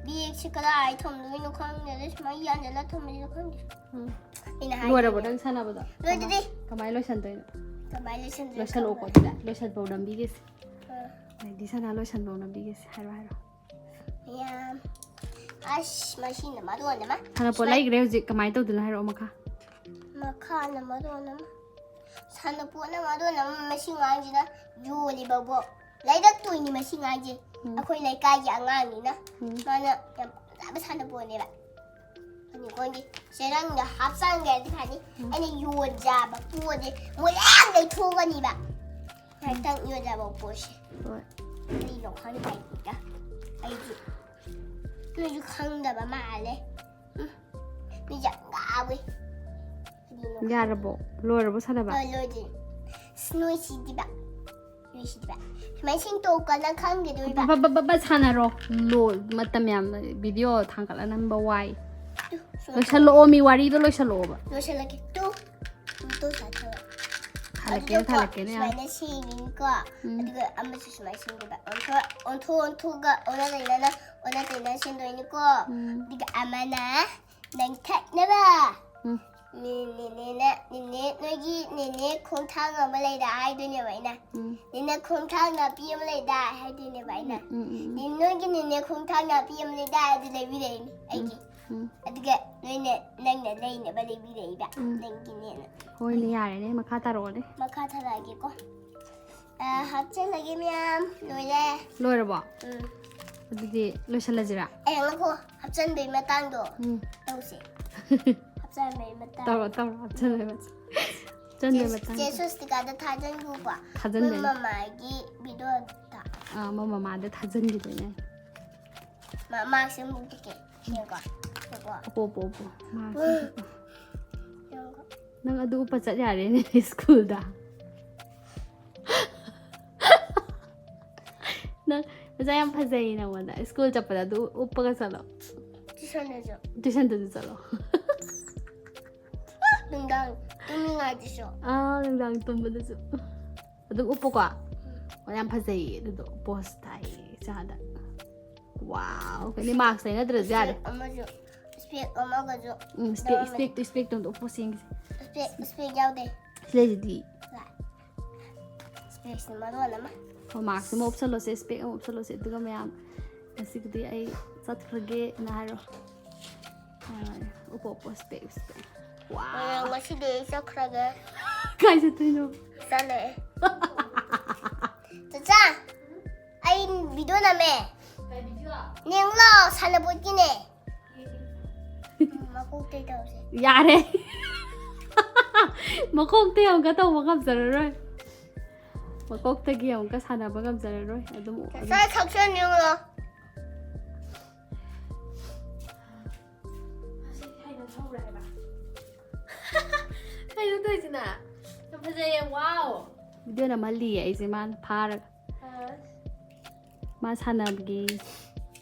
ꯕꯦꯒꯁꯤ ꯀꯗꯥꯏ ꯊꯝꯗꯣꯏꯅꯣ ꯈꯪꯗꯦ꯫ ꯑꯗꯩ ꯁꯨꯃꯥꯏꯅ ꯌꯥꯟꯁꯤꯜꯂ ꯊꯝꯕꯁꯤꯁꯨ ꯈꯪꯗꯦ꯫ ꯎꯝ꯫ ꯑꯩꯅ ꯂꯣꯏꯔꯕꯣ ꯍꯥꯏꯗꯣꯏꯅꯦ꯫ ꯅꯪ ꯁꯥꯟꯅꯕꯗꯣ? ꯂꯣꯏꯗ꯭ꯔꯤ꯫ ꯀꯃꯥꯏꯅ ꯂꯣꯏꯁꯟꯗꯣꯏꯅꯣ? ꯀꯃꯥꯏꯅ ꯂꯣꯏꯁꯟꯗꯣꯏꯅꯣ ꯂꯣꯏꯁꯜꯂꯛꯑꯣꯀꯣ ꯈꯪꯗꯦ꯫ ꯑꯗꯨꯗ ꯂꯣꯏꯁꯟꯐꯧ ꯅꯝꯕꯤꯒꯦꯁꯦ꯫ ꯑꯥ꯫ ꯂꯩꯗꯤ ꯁꯅꯥ ꯂꯣꯏꯁꯟꯐꯧ ꯅꯝꯕꯤꯒꯦꯁꯦ ꯍꯥꯏꯔꯣ ꯍꯥꯏꯔꯣ꯫ ꯌꯥꯝ꯫ ꯑꯁ ꯃꯁꯤꯅ ꯃꯔꯣꯟ ꯑꯃ꯫ ꯁꯥꯟꯅꯄꯣꯠ ꯂꯩꯈ꯭ꯔꯦ ꯍꯧꯖꯤꯛ ꯀꯃꯥꯏꯅ ꯇꯧꯗꯣꯏꯅꯣ ꯍꯥꯏꯔꯛꯑꯣ ꯃꯈꯥ꯫ ꯃꯈꯥꯅ ꯃꯔꯣꯟ ꯑꯃ꯫ ꯁꯥꯟꯅꯄꯣꯠꯅ ꯃꯔꯣꯟ ꯑꯃ ꯃꯁꯤ ꯉꯥꯡꯁꯤꯅ ꯌꯣꯜꯂꯤꯕꯕꯣ꯫ ꯂꯩꯔꯛꯇꯣꯏꯅꯤ ꯃꯁꯤ ꯉꯥꯡꯁꯦ꯫ ꯎꯝ꯫ ꯑꯩꯈꯣꯏ ꯂꯩꯀꯥꯏꯒꯤ ꯑꯉꯥꯡꯅꯤꯅ꯫ ꯎꯝ꯫ ꯃꯥꯅ ꯌꯥꯝ ꯄꯪꯖꯥ ꯑꯃ ꯁꯥꯟꯅꯄꯣꯠꯅꯦꯕ꯫ ꯐꯅꯤ ꯈꯣꯟꯒꯤ ꯆꯦꯔꯪꯗ ꯍꯥꯞꯆꯟꯈ꯭ꯔꯗꯤ ꯐꯅꯤ꯫ ꯎꯝ꯫ ꯑꯩꯅ ꯌꯣꯟꯖꯕ ꯄꯣꯠꯁꯦ ꯃꯣꯏ ꯃꯌꯥꯝ ꯂꯩꯊꯣꯛꯀꯅꯤꯕ꯫ ꯉꯥꯏꯍꯥꯛꯇꯪ ꯌꯣꯟꯖꯕ ꯄꯣꯠꯁꯦ꯫ ꯍꯣꯏ꯫ ꯀꯔꯤꯅꯣ ꯈꯪꯗꯦ ꯑꯩꯁꯨ꯫ ꯅꯣꯏꯁꯨ ꯈꯪꯗꯕ ꯃꯥꯜꯂꯦ꯫ ꯎꯝ꯫ ꯃꯤ ꯌꯥꯝ ꯉꯥꯎꯋꯦ꯫ ꯀꯔꯤꯅꯣ ꯈꯪꯗꯦ꯫ ꯌꯥꯔꯕꯣ? ꯂꯣꯏꯔꯕꯣ ꯁꯥꯟꯅꯕ? ꯂꯣꯏ ꯂꯣꯏꯗ꯭ꯔꯤ꯫ ꯑꯁ, ꯅꯣꯏ ꯁꯤꯗꯤꯕ꯫ ꯅꯣꯏ ꯁꯤꯗꯤꯕ꯫ ꯁꯨꯃꯥꯏꯅ ꯁꯤꯡꯇꯣꯛꯀ ꯅꯪ ꯈꯪꯈꯤꯗꯣꯏꯕ꯫ ꯕ-, ꯕ-, ꯕ-, ꯕ-, ꯁꯥꯟꯅꯔꯣ꯫ ꯂꯣ-, ꯃꯇꯝ ꯌꯥꯝ video ꯊꯥꯡꯒꯠꯂ ꯅꯝꯕ ꯋꯥꯏ꯫ ꯇꯨ, ꯁꯨꯃꯥꯏꯅ ꯂꯣꯏꯁꯜꯂꯛꯑꯣ, ꯃꯤ ꯋꯥꯔꯤꯗꯣ ꯂꯣꯏꯁꯜꯂꯛꯑꯣꯕ꯫ ꯂꯣꯏꯁꯜꯂꯛꯀꯦ꯫ ꯇꯨ꯫ ꯇꯨ ꯁꯥꯊꯤꯕ꯫ ꯊꯥꯜꯂꯛꯀꯦꯅꯦ, ꯑꯗꯨꯒꯀꯣ, ꯊꯥꯜꯂꯛꯀꯦꯅꯦ, ꯌꯥꯝ꯫ ꯁꯨꯃꯥꯏꯅ ꯁꯦꯝꯃꯤꯅꯤꯀꯣ꯫ ꯎꯝ꯫ ꯑꯗꯨꯒ ꯑꯃꯁꯨ ꯁꯨꯃꯥꯏꯅ ꯁꯦꯝꯗꯣꯏꯕ꯫ ꯑꯣꯟꯊꯣꯛ-, ꯑꯣꯟꯊꯣꯛ-, ꯑꯣꯟꯊꯣꯛꯑꯒ ꯑꯣꯟꯅ ꯇꯩꯅꯅ, ꯑꯣꯟꯅ ꯇꯩꯅꯅ ꯁꯦꯝꯗꯣꯏꯅꯤꯀꯣ꯫ ꯎꯝ꯫ ꯑꯗꯨꯒ ꯑꯃꯅ ꯅꯪ ꯊꯛꯅꯕ꯫ ꯎꯝ꯫ ꯅꯦ-, ꯅꯦꯅꯦꯅ, ꯅꯦꯅꯦ, ꯅꯣꯏꯒꯤ ꯅꯦꯅꯦ ꯈꯣꯡꯊꯥꯡ ꯑꯃ ꯂꯩꯗ ꯍꯥꯏꯗꯣꯏꯅꯦꯕ ꯑꯩꯅ꯫ ꯎꯝ꯫ ꯅꯦꯅꯦ ꯈꯣꯡꯊꯥꯡ ꯅꯥꯄꯤ ꯑꯃ ꯂꯩꯗ ꯍꯥꯏꯗꯣꯏꯅꯦꯕ ꯑꯩꯅ꯫ ꯎꯝ, ꯎꯝ, ꯎꯝ꯫ ꯅꯦ-, ꯅꯣꯏꯒꯤ ꯅꯦꯅꯦ ꯈꯣꯡꯊꯥꯡ ꯅꯥꯄꯤ ꯑꯃ ꯂꯩꯗ ꯍꯥꯏꯗꯤ ꯂꯩꯕꯤꯔꯛꯏꯅꯦ ꯑꯩꯒꯤ꯫ ꯎꯝ꯫ ꯑꯗꯨꯒ ꯅꯣꯏꯅ, ꯅꯪꯅ ꯂꯩꯅꯕ ꯂꯩꯕꯤꯔꯛꯏꯕ꯫ ꯎꯝ꯫ ꯅꯪꯒꯤꯅꯦꯅ꯫ ꯍꯣꯏꯅꯦ, ꯌꯥꯔꯦꯅꯦ, ꯃꯈꯥ ꯇꯥꯔꯛꯑꯣꯅꯦ꯫ ꯃꯈꯥ ꯇꯥꯔꯛꯑꯒꯦꯀꯣ꯫ ꯑ, ꯍꯥꯞꯆꯤꯜꯂꯒꯦ ꯃꯌꯥꯝ꯫ ꯂꯣꯏꯔꯦ꯫ ꯂꯣꯏꯔꯕꯣ? ꯎꯝ꯫ ꯑꯗꯨꯗꯤ ꯂꯣꯏꯁꯤꯜꯂꯁꯤꯔꯥ? ꯑꯦ, ꯉꯥꯏꯈꯣ꯫ ꯍꯥꯞꯆꯤꯟꯕꯩ ꯃꯇꯥꯡꯗꯣ ꯎꯝ꯫ ꯇꯧꯁꯦ꯫ ꯍꯥꯞꯆꯤꯟꯕꯩ ꯃꯇꯥꯡ꯫ ꯇꯧꯔꯣ, ꯇꯧꯔꯣ, ꯍꯥꯞꯆꯤꯟꯕꯩ ꯃꯇꯥꯡ꯫ ꯍꯥꯞꯆꯤꯟꯕꯩ ꯆꯦ-, ꯃꯇꯥꯡꯗꯣ꯫ ꯆꯦ ꯁ꯭ꯋꯥꯁꯇꯤꯀꯥꯗ ꯊꯥꯖꯤꯟꯈꯣꯕ꯫ ꯊꯥꯖꯤꯟꯗꯣꯏꯅꯦ꯫ ꯃꯣꯏ ꯃꯃꯥꯒꯤ videoꯗ꯫ ꯑꯥ, ꯃꯣꯏ ꯃꯃꯥꯗ ꯊꯥꯖꯤꯟꯈꯤꯗꯣꯏꯅꯦ꯫ ꯃꯥ-, ꯃꯥꯛꯁꯦ ꯑꯃꯨꯛ ꯎꯠꯀꯦ꯫ ꯌꯦꯡꯉꯨꯀꯣ꯫ ꯌꯦꯡꯉꯨꯀꯣ꯫ ꯑꯣꯄꯣ, ꯑꯣꯄꯣ, ꯑꯣꯄꯣ꯫ ꯃꯥꯛꯁꯦ ꯎꯝ꯫ ꯎꯞꯄꯣ꯫ ꯌꯦꯡꯉꯨꯀꯣ꯫ ꯅꯪ ꯑꯗꯨ ꯎꯞꯄ ꯆꯠ ꯌꯥꯔꯦꯅꯦ ꯁ꯭ꯀꯨꯜꯗ꯫ ꯅꯪ ꯃꯁꯛ ꯌꯥꯝ ꯐꯖꯩ ꯅꯉꯣꯟꯗ꯫ ꯁ꯭ꯀꯨꯜ ꯆꯠꯄꯗ ꯑꯗꯨ ꯎꯞꯄꯒ ꯆꯠꯂꯣ꯫ ꯇ꯭ꯌꯨꯁꯟꯗꯁꯨ꯫ ꯇ꯭ꯌꯨꯁꯟꯗꯁꯨ ꯆꯠꯂꯣ꯫ ꯅꯨꯡꯗꯥꯡ ꯇꯨꯝꯃꯤꯉꯥꯏꯗꯁꯨ꯫ ꯑꯥ, ꯅꯨꯡꯗꯥꯡ ꯇꯨꯝꯕꯗꯁꯨ꯫ ꯑꯗꯨꯝ ꯎꯞꯄꯨꯀꯣ꯫ ꯎꯝ꯫ ꯑꯣ, ꯌꯥꯝ ꯐꯖꯩꯌꯦ ꯑꯗꯨꯗꯣ꯫ Pose ꯇꯥꯏꯌꯦ ꯏꯆꯥꯗ꯫ Wow, ꯀꯩꯅꯣ ꯃꯥꯛꯁ ꯇꯩꯅꯗ꯭ꯔꯁꯨ ꯌꯥꯔꯦ꯫ Spec ꯑꯃꯁꯨ, spec ꯑꯃꯒꯁꯨ ꯎꯝ, spec, ꯌꯥꯎꯔꯝꯃꯗꯤ꯫ Specꯇꯣ, specꯇꯣ ꯑꯝꯇ ꯎꯞꯄꯣ ꯁꯦꯡꯒꯦꯁꯦ꯫ Spec, spec ꯌꯥꯎꯗꯦ꯫ ꯁꯤ ꯂꯩꯁꯤꯗꯤ꯫ Specꯁꯤꯅ ꯃꯔꯣꯟ ꯑꯃ꯫ ꯍꯣꯏ, ꯃꯥꯛꯁ ꯑꯃ ꯎꯞꯁꯜꯂꯣꯁꯦ, spec ꯑꯃ ꯎꯞꯁꯜꯂꯣꯁꯦ, ꯑꯗꯨꯒ ꯃꯌꯥꯝ ꯉꯁꯤꯒꯤꯗꯤ ꯑꯩ ꯆꯠꯈ꯭ꯔꯒꯦꯅ ꯍꯥꯏꯔꯣ꯫ ꯍꯣꯏ, ꯎꯞꯄꯣ, ꯎꯞꯄꯣ, spec, spec꯫ Wow꯫ ꯃꯌꯥꯝ ꯉꯁꯤꯗꯤ ꯑꯩ ꯆꯠꯈ꯭ꯔꯒꯦ꯫ ꯀꯥꯏ ꯆꯠꯇꯣꯏꯅꯣ? ꯆꯠꯂꯦ꯫ ꯆꯆꯥ, ꯑꯩ video ꯅꯝꯃꯦ꯫ ꯅꯦꯡꯂꯣ, ꯁꯥꯟꯅꯄꯣꯠꯀꯤꯅꯦ꯫ ꯃꯀꯣꯛꯇꯩ ꯇꯧꯁꯦ꯫ ꯌꯥꯔꯦ꯫ ꯃꯀꯣꯛꯇꯩ ꯑꯃꯨꯛꯀ ꯇꯧꯕ ꯉꯝꯖꯔꯔꯣꯏ꯫ ꯃꯀꯣꯛꯇꯒꯤ ꯑꯃꯨꯛꯀ ꯁꯥꯟꯅꯕ ꯉꯝꯖꯔꯔꯣꯏ꯫ ꯑꯗꯨꯝ ꯁꯥ ꯁꯛꯁꯟ ꯌꯦꯡꯂꯣ꯫ ꯀꯩꯅꯣ ꯇꯧꯔꯤꯁꯤꯅ? ꯌꯥꯝ ꯐꯖꯩꯌꯦ꯫ ꯋꯥꯎ꯫ ꯚꯤꯗꯤꯑꯣ ꯅꯝꯍꯜꯂꯤꯌꯦ ꯑꯩꯁꯦ ꯃꯥꯅ ꯐꯥꯔꯒ꯫ ꯃꯥ ꯁꯥꯟꯅꯕꯒꯤ꯫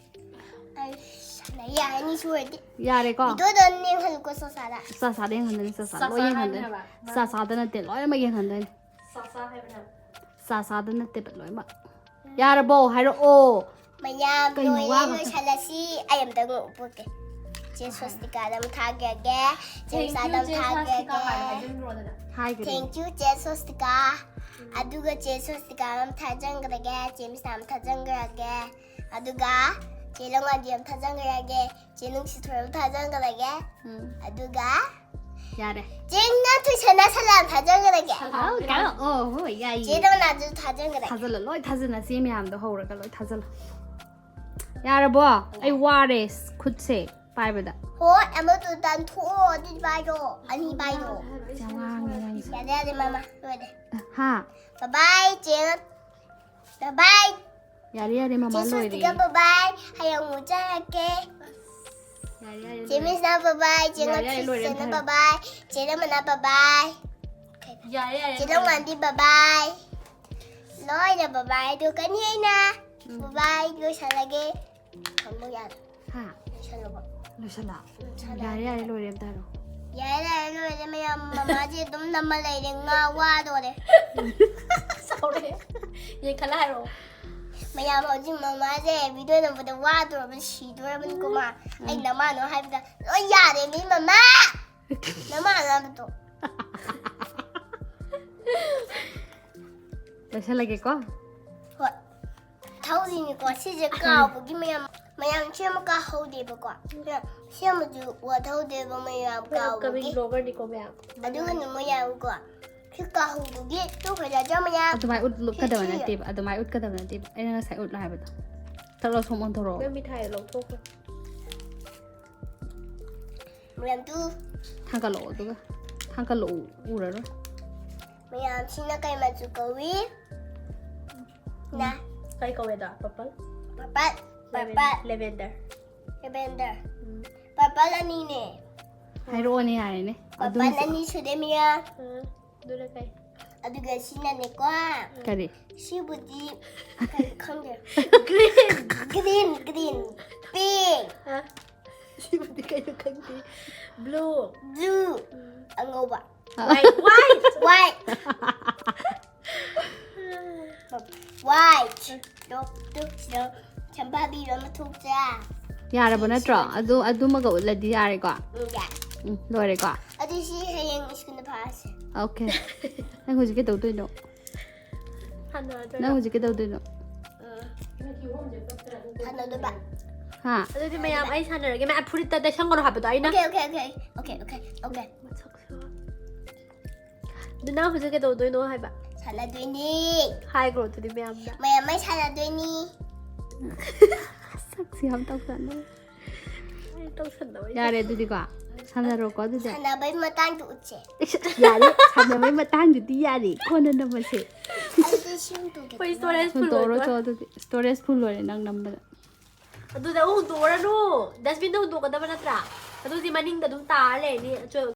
ꯑꯩ ꯁꯥꯟꯅ ꯌꯥꯔꯅꯤ ꯁꯨꯔꯗꯤ꯫ ꯌꯥꯔꯦꯀꯣ? ꯚꯤꯗꯤꯑꯣꯗꯣ ꯌꯦꯡꯍꯜꯂꯨꯀꯣ ꯁꯣꯁꯥꯗ꯫ ꯆꯥ ꯆꯥꯗ ꯌꯦꯡꯍꯟꯗꯣꯏꯅꯤ, ꯆꯥ ꯆꯥ ꯆꯥ ꯂꯣꯏ ꯆꯥ ꯌꯦꯡꯍꯟꯗꯣꯏꯅꯤ꯫ ꯍꯥꯏꯕ꯫ ꯆꯥ ꯆꯥꯗ ꯅꯠꯇꯦ, ꯂꯣꯏꯅꯃꯛ ꯌꯦꯡꯍꯟꯗꯣꯏꯅꯤ꯫ ꯆꯥ ꯆꯥ ꯍꯥꯏꯕꯅꯦ꯫ ꯆꯥ ꯆꯥꯗ ꯅꯠꯇꯦꯕ ꯂꯣꯏꯅꯃꯛ꯫ ꯌꯥꯔꯕꯣ? ꯍꯥꯏꯔꯛꯑꯣ꯫ ꯃꯌꯥꯝ ꯀꯩꯅꯣ ꯂꯣꯏꯔꯦ, ꯋꯥꯕ? ꯂꯣꯏꯁꯜꯂꯁꯤ꯫ ꯑꯩ ꯑꯝꯇ ꯎꯄꯣꯛꯀꯦ꯫ ꯆꯦ ꯁ꯭ꯋꯥꯁꯇꯤꯀꯥꯗ ꯑꯃ ꯊꯥꯈ꯭ꯔꯒꯦ꯫ ꯆꯦ Thank you, ꯃꯤꯁꯅꯥꯗ ꯑꯃ ꯆꯦ ꯁ꯭ꯋꯥꯁꯇꯤꯀꯥ ꯍꯥꯟꯅ ꯊꯥꯈ꯭ꯔꯒꯦ꯫ ꯍꯥꯏꯖꯤꯟꯈ꯭ꯔꯣꯗꯅ꯫ ꯍꯥꯏꯈ꯭ꯔꯦ꯫ Thank you ꯆꯦ ꯁ꯭ꯋꯥꯁꯇꯤꯀꯥ꯫ ꯑꯗꯨꯒ ꯆꯦ ꯁ꯭ꯋꯥꯁꯇꯤꯀꯥ ꯑꯃ ꯊꯥꯖꯟꯈ꯭ꯔꯒꯦ꯫ ꯆꯦ ꯃꯤꯁꯅꯥ ꯑꯃ ꯊꯥꯖꯟꯈ꯭ꯔꯒꯦ꯫ ꯑꯗꯨꯒ ꯆꯦ ꯂꯧꯉꯥꯟꯕꯤ ꯑꯃ ꯊꯥꯖꯟꯈ꯭ꯔꯒꯦ꯫ ꯆꯦ ꯅꯨꯡꯁꯤꯊꯣꯏ ꯑꯃ ꯊꯥꯖꯟꯈ꯭ꯔꯒꯦ꯫ ꯎꯝ꯫ ꯑꯗꯨꯒ ꯌꯥꯔꯦ꯫ ꯆꯦ ꯉꯥꯟꯊꯣꯏꯁꯅꯥ ꯁꯂꯥꯝ ꯊꯥꯖꯟꯈ꯭ꯔꯒꯦ꯫ ꯑꯧ, ꯀꯥꯏ-, ꯑꯣ, ꯍꯣꯏ, ꯌꯥꯏꯌꯦ꯫ ꯆꯦ ꯗꯣꯅꯥꯁꯨ ꯊꯥꯖꯟꯈ꯭ꯔꯒꯦ꯫ ꯊꯥꯖꯜꯂ, ꯂꯣꯏ ꯊꯥꯖꯜꯂ, ꯆꯦ ꯃꯌꯥꯝꯗꯣ ꯍꯧꯔꯒ ꯂꯣꯏ ꯊꯥꯖꯜꯂ꯫ ꯌꯥꯔꯕꯣ? ꯑꯩ ꯋꯥꯔꯦ ꯈꯨꯠꯁꯦ ꯄꯥꯏꯕꯗ꯫ ꯍꯣꯏ, ꯑꯃꯗꯨ ꯇꯥꯟꯊꯣꯛꯑꯣ, ꯑꯗꯨꯗꯤ ꯄꯥꯏꯔꯣ꯫ ꯑꯅꯤ ꯄꯥꯏꯔꯣ꯫ ꯌꯥꯝ ꯋꯥꯡꯉꯦ ꯅꯪꯁꯦ꯫ ꯌꯥꯔꯦ, ꯌꯥꯔꯦ, ꯃꯃꯥ꯫ ꯂꯣꯏꯔꯦ꯫ ꯍꯥ? Bye bye, ꯆꯦ꯫ Bye bye꯫ ꯌꯥꯔꯦ, ꯌꯥꯔꯦ, ꯃꯃꯥ ꯆꯦ ꯂꯣꯏꯔꯦ꯫ ꯁ꯭ꯋꯥꯁꯇꯤꯀꯥ, bye bye꯫ ꯍꯌꯦꯡ ꯑꯃꯨꯛ ꯆꯠꯂꯛꯀꯦ꯫ ꯌꯥꯔꯦ, ꯌꯥꯔꯦ, ꯆꯦ ꯂꯣꯏꯔꯦ꯫ ꯃꯤꯁꯅꯥ, bye bye꯫ ꯆꯦ ꯌꯥꯔꯦ, ꯌꯥꯔꯦ, ꯂꯣꯏꯔꯦ, ꯉꯥꯟꯊꯣꯏꯁꯅꯥ, ꯊꯥꯔꯣ꯫ bye bye꯫ ꯆꯦ ꯔꯃꯅꯥ, bye bye꯫ ꯌꯥꯔꯦ, ꯌꯥꯔꯦ, ꯆꯦ ꯂꯣꯏꯔꯦ꯫ ꯂꯧꯉꯥꯟꯕꯤ, bye bye꯫ ꯂꯣꯏꯅ bye bye ꯇꯧꯀꯅꯤ ꯑꯩꯅ꯫ Bye bye, ꯂꯣꯏꯁꯜꯂꯒꯦ꯫ ꯊꯝꯃꯣ, ꯌꯥꯔꯦ꯫ ꯍꯥ? ꯂꯣꯏꯁꯜꯂꯣꯕ꯫ ꯂꯣꯏꯁꯜꯂ? ꯎꯝ, ꯁꯥꯟꯅꯔꯦ꯫ ꯌꯥꯔꯦ, ꯌꯥꯔꯦ, ꯂꯣꯏꯔꯦ ꯑꯝꯇ ꯍꯥꯏꯔꯣ꯫ ꯌꯥꯔꯦ, ꯌꯥꯔꯦ, ꯂꯣꯏꯔꯦ ꯃꯌꯥꯝ꯫ ꯃꯃꯥꯁꯦ ꯑꯗꯨꯝ ꯅꯝꯃ ꯂꯩꯔꯦ꯫ ꯉꯥ ꯋꯥꯗꯣꯔꯦ꯫ ꯁꯥꯎꯔꯦ꯫ ꯌꯦꯡꯈꯠꯂ ꯍꯥꯏꯔꯣ꯫ ꯃꯌꯥꯝ ꯍꯧꯖꯤꯛ ꯃꯃꯥꯁꯦ ꯚꯤꯗꯤꯑꯣ ꯅꯝꯕꯗ ꯋꯥꯗꯣꯔꯕꯅꯤ, ꯁꯤꯗꯣꯔꯕꯅꯤꯀꯣ ꯃꯥ꯫ ꯑꯩ ꯅꯃꯥꯅꯣ ꯍꯥꯏꯕꯗ ꯂꯣꯏ ꯌꯥꯔꯦ ꯃꯤ ꯃꯃꯥ꯫ ꯅꯃꯥꯅꯣ ꯍꯥꯏꯕꯗꯣ꯫ ꯂꯣꯏꯁꯜꯂꯒꯦꯀꯣ? ꯍꯣꯏ꯫ ꯊꯧꯔꯤꯅꯤꯀꯣ ꯁꯤꯁꯦ ꯀꯥꯎꯕꯒꯤ ꯃꯌꯥꯝ, ꯃꯌꯥꯝ ꯁꯦꯝꯕ ꯀꯥꯎꯍꯧꯗꯦꯕꯀꯣ꯫ ꯁꯦꯝꯕꯁꯨ ꯋꯥꯊꯧꯗꯦꯕ ꯃꯌꯥꯝ ꯑꯩꯈꯣꯏ upcoming ꯀꯥꯎꯕꯒꯤ꯫ vloggerꯅꯤꯀꯣ ꯃꯌꯥꯝ꯫ ꯑꯗꯨꯒꯅꯦ ꯃꯌꯥꯝꯀꯣ ꯁꯤ ꯀꯥꯎꯍꯧꯕꯒꯤ ꯇꯣꯛꯈ꯭ꯔꯗ꯭ꯔꯥ ꯃꯌꯥꯝ? ꯑꯗꯨꯃꯥꯏ ꯎꯠꯀꯗꯕ ꯁꯤ- ꯅꯠꯇꯦꯕ, ꯑꯗꯨꯃꯥꯏ ꯎꯠꯀꯗꯕ ꯅꯠꯇꯦꯕ꯫ ꯑꯩꯅ ꯉꯁꯥꯏ ꯎꯠꯂꯣ ꯍꯥꯏꯕꯗꯣ꯫ ꯊꯛꯂ ꯁꯣꯝ ꯑꯣꯟꯊꯣꯔꯛꯑꯣ꯫ ꯅꯪ ꯃꯤꯊꯥꯏꯗꯣ ꯂꯧꯊꯣꯛꯈ꯭ꯔꯣ꯫ ꯃꯌꯥꯝꯗꯨ ꯊꯥꯡꯒꯠꯂꯛꯑꯣ ꯑꯗꯨꯒ꯫ ꯊꯥꯡꯒꯠꯂꯛꯑꯣ, ꯎꯔꯔꯣꯏ꯫ ꯃꯌꯥꯝꯁꯤꯅ ꯀꯩ ꯃꯆꯨ ꯀꯧꯏ? ꯅ ꯀꯩ ꯀꯧꯋꯦꯗꯣ? Purple? Purple, purple, Lavender. Lavender. Purple ꯑꯅꯤꯅꯦ. ꯍꯥꯏꯔꯛꯑꯣꯅꯦ, ꯌꯥꯔꯦꯅꯦ꯫ ꯑꯗꯨꯝ Purple ꯑꯅꯤ ꯁꯨꯗꯦ ꯃꯌꯥꯝ. ꯑꯥ, ꯑꯗꯨꯅ ꯀꯩ? ꯑꯗꯨꯒ ꯁꯤꯅꯅꯦꯀꯣ. ꯀꯔꯤ? ꯁꯤꯕꯨꯗꯤ ꯀꯩ ꯈꯪꯗꯦ. Green! Green, green, pink, ꯑꯥ, ꯁꯤꯕꯨꯗꯤ ꯀꯩꯅꯣ ꯈꯪꯗꯦ. Blue. Blue, ꯑꯉꯧꯕ. White. White. White. White. ꯗꯣꯛ, ꯗꯣꯛ, ꯗꯣꯛ. ꯁꯝꯐꯥꯕꯤ ꯑꯃ ꯊꯣꯛꯇ꯭ꯔꯥ? ꯌꯥꯔꯕ ꯅꯠꯇ꯭ꯔꯣ? ꯑꯗꯨ, ꯑꯗꯨꯃꯒ ꯎꯠꯂꯗꯤ ꯌꯥꯔꯦꯀꯣ? ꯎꯝ, ꯌꯥꯔꯦ. ꯎꯝ, ꯂꯣꯏꯔꯦꯀꯣ? ꯑꯗꯨ ꯁꯤ ꯍꯌꯦꯡ ꯁ꯭ꯀꯨꯜꯗ ꯐꯥꯔꯁꯦ. Okay. ꯅꯪ ꯍꯧꯖꯤꯛ ꯀꯩꯗꯧꯗꯣꯏꯅꯣ? ꯁꯥꯟꯅꯗꯣꯏꯔꯣ? ꯅꯪ ꯍꯧꯖꯤꯛ ꯀꯩꯗꯧꯗꯣꯏꯅꯣ? ꯎꯝ. ꯁꯥꯟꯅꯗꯣꯏꯕ. ꯍꯥ? ꯑꯗꯨꯗꯤ ꯃꯌꯥꯝ ꯑꯩ ꯁꯥꯟꯅꯔꯒꯦ꯫ ꯃꯌꯥꯝ ꯐꯨꯔꯤꯠꯇ ꯇꯩꯁꯟꯒꯅꯣ ꯍꯥꯏꯕꯗꯣ ꯑꯩꯅ꯫ Okay, okay, okay, okay, okay, okay. ꯃꯁꯛꯁꯨ꯫ ꯑꯗꯨ ꯅꯪ ꯍꯧꯖꯤꯛ ꯀꯩꯗꯧꯗꯣꯏꯅꯣ ꯍꯥꯏꯕ? ꯁꯥꯟꯅꯗꯣꯏꯅꯤ. ꯍꯥꯏꯈ꯭ꯔꯣ ꯑꯗꯨꯗꯤ ꯃꯌꯥꯝꯗ꯫ ꯃꯌꯥꯝ ꯑꯩ ꯁꯥꯟꯅꯗꯣꯏꯅꯤ. ꯁꯛꯁꯤ ꯌꯥꯝ ꯇꯧꯁꯟꯅꯩ꯫ ꯑꯩ ꯇꯧꯁꯟꯅꯕ ꯑꯩ ꯌꯥꯔꯦ ꯑꯗꯨꯗꯤꯀꯣ, ꯁꯥꯟꯅꯔꯣꯀꯣ ꯑꯗꯨꯗꯤ꯫ ꯁꯥꯟꯅꯕꯩ ꯃꯇꯥꯡꯗ ꯎꯠꯁꯦ. ꯌꯥꯔꯦ, ꯁꯥꯟꯅꯕꯩ ꯃꯇꯥꯡꯗꯨꯗꯤ ꯌꯥꯔꯦ, ꯀꯣꯟꯅ ꯅꯝꯃꯁꯦ꯫ ꯑꯗꯨꯗꯤ ꯁꯤ ꯍꯨꯟꯗꯣꯛꯀꯦ. ꯑꯩꯈꯣꯏ storage full ꯍꯨꯟꯗꯣꯛꯑꯔꯣꯏ ꯑꯣꯏꯗꯣꯏꯔꯥ? ꯆꯣ ꯑꯗꯨꯗꯤ, storage full ꯑꯣꯏꯔꯦ ꯅꯪ ꯅꯝꯕꯗ꯫ ꯑꯗꯨꯗ ꯑꯃꯨꯛ ꯍꯨꯟꯗꯣꯛꯑꯔꯅꯨ, dustbin ꯗ ꯍꯨꯟꯗꯣꯛꯀꯗꯕ ꯅꯠꯇ꯭ꯔꯥ? ꯑꯗꯨꯗꯤ ꯃꯅꯤꯡꯗ ꯑꯗꯨꯝ ꯇꯥꯔ ꯂꯩꯔꯅꯤ꯫